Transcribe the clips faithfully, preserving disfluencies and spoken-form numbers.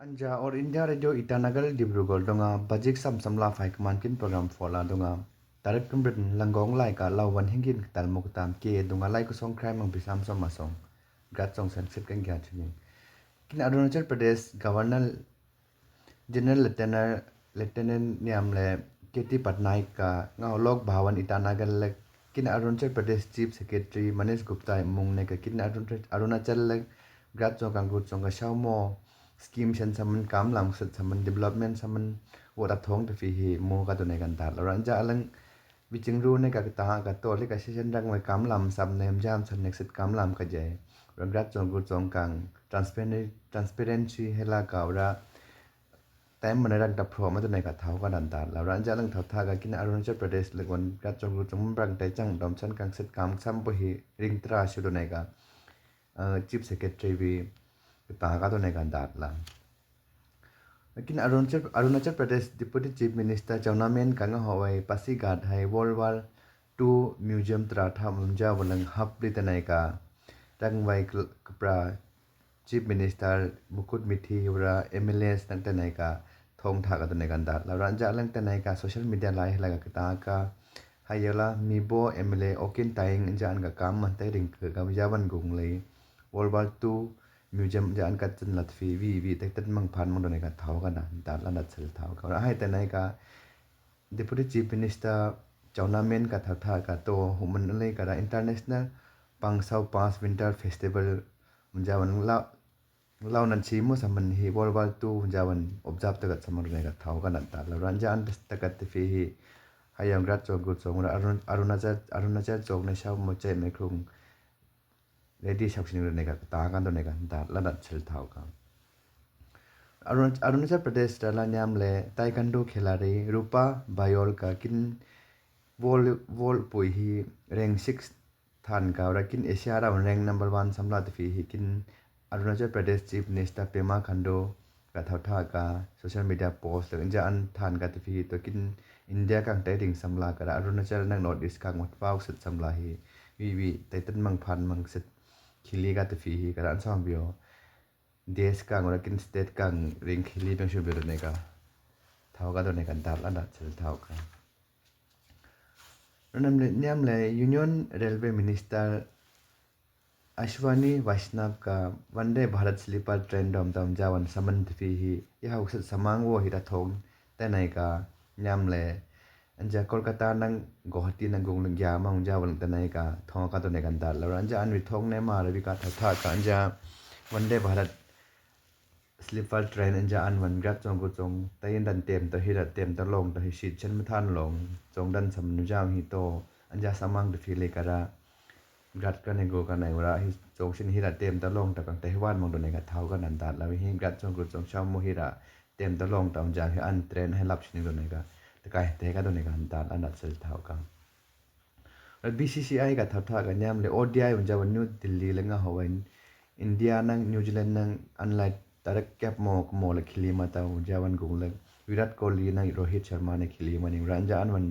Anja All India Radio Itanagar Dibrugarh dungah bajik sam samla fai kman kin program fola dungah. Tarik tumrit langong lai ka lau van hingin ktal muktam ke dungah lai kusong krai mang pisam som masong. Gat song san sit kan gya chini. Kin Arunachal Pradesh Governor General Lieutenant, Lieutenant Niamle K T Patnaik ka ngau Lok Bhavan Itanagar le kin Arunachal Pradesh Chief Secretary Manish Gupta mung ne ka kin Arunachal le gat song kang gut song ka shau mo scheme shen saman kam lam set saman development saman wo ta thong te fi hi mo ka tu ne kan dar la ran ja lang. Viching ru ne ka ta ka to le ka session rang wai kam lam sam ne jam san ne set kam lam ka jai. Ran gat song gut song kang transparency hela ka ra. Taim mana rang ta phro ma tu ne ka thau ka dan dar la ran ja lang thau tha ka kin Arunachal Pradesh le gon gat song gut song rang tai chang dom san kang set kam sam bo hi ring tra shu tu ne ka Chief Secretary vi ta ka tu ne ka dar la. Lakin Arunachal, Arunachal Pradesh Deputy Chief Minister Chowna Mein ka nga hawai Pasighat hai World War Two Museum tra tha mlum ja walang hap li tenai ka rang wai kapra Chief Minister Mukut Mithi wara M L As nang tenai ka thong tha ka tenai ka dar la ran ja lang tenai ka social media lai la ka ta ka hai yola mi bo M L A Okin Taing ja an ka kam man te ring ka ka ja wan gung lei World War Two Museum ja an ka chen lat fi vi vi tek tet mang phan mang donai ka thau ka na dar la na chel thau ka ra hai tenai ka Deputy Chief Minister Chowna Mein ka thau tha ka to human le ka ra International Pangsau Pass Winter Festival ja wan la lau nan chi mo saman hi World War Two ja wan observe ta ka saman donai ka thau ka na dar la ran ja an ta ka te fi hi hai yang rat chong gut chong ra Arunachal Arunachal chong na shau mo chai me krung Lady Shakshini ne ka ta ka ne ka dar la dat chel thau ka. Arunachal Pradesh ra la niam le taekwondo khilari Rupa Bayol ka kin vol vol pui hi rank six than ka ra kin Asia ra rank number one samla te fi hi kin Arunachal Pradesh Chief Minister Pema Khandu ka thau tha ka social media post le ja an than ka te fi hi to kin India kang tai ding samla ka ra Arunachal nang North East kang wat pau set samla hi vi vi tai tan mang phan mang set khili ka te fi hi ka ra an sam bio des kang ra kin state kang ring khili bang shu bio ne ka thau ka to ne ka dar la da chel thau ka. Niam le Union Railway Minister Ashwini Vaishnaw ka Vande Bharat Sleeper Train dom dom jawan saman te fi hi ya hau set samang wo hi da thong tenai ka niam le anja Kolkata nang Guwahati nang gung lung ya mang jawan tenai ka thong ka to ne kan dar la anja an vi thong ne ma ra vi ka tha tha ka anja Vande Bharat Sleeper Train anja an wan gat chong ku chong ta yin dan tem ta hi ra tem ta long ta hi shit chen ma than long chong dan sam nu jam hi to anja samang te fi le ka ra gat ka ne go ka nai ra hi chong shin hi ra tem ta long ta kang te hi wan mang do ne ka thau ka nan dar la hi gat chong ku chong shau mo hi ra tem ta long ta anja hi an train hi lap shin do ne ka ta kai te ka do ne ka dar la na sel thau ka. B C C I ka thau tha ka niam le O D I un jawan New Delhi le nga hawan India nang New Zealand nang an lai tarak kep mo mo le khili ma ta un jawan gung le Virat Kohli nang Rohit Sharma ne khili ma ning ran ja an wan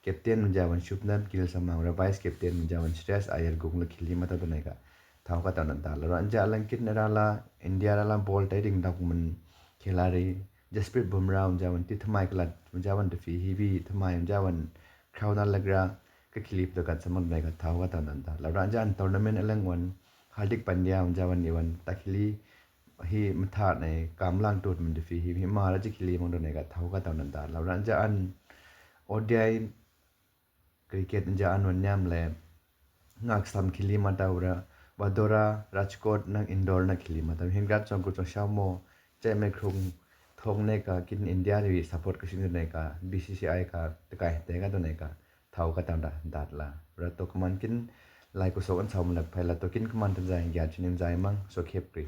captain un jawan Shubman Gill samang ra vice captain un jawan Shreyas Iyer gung le khili ma ta tu ne ka thau ka ta na ta la ran ja lang kit ne ra la India ra la ball tai ding dak man khilari Jasprit Bumrah un jawan ti thamai klat un jawan te fi hi vi thamai un jawan Khrauna Lagra ka khili pto kat samang ne ka thau ka ta nan ta la ran ja an tournament aleng wan Hardik Pandya un jawan iwan ta khili hi matha ne kam lang tut man te fi hi hi ma ra ji khili mang do ne ka thau ka ta nan ta la ran ja an O D I cricket ja an wan niam le ngak sam khili ma ta ra Vadodara Rajkot nang Indore na khili ma ta hin gat chong ku chong shau mo che me krung thong ne ka kin India ri support ka shin ne ka B C C I ka te kai te ka to ne ka thau ka ta da dat la ra to kman kin lai ku so an sau ma la phai la to kin kman ta jai ya chin jai mang so khep kri.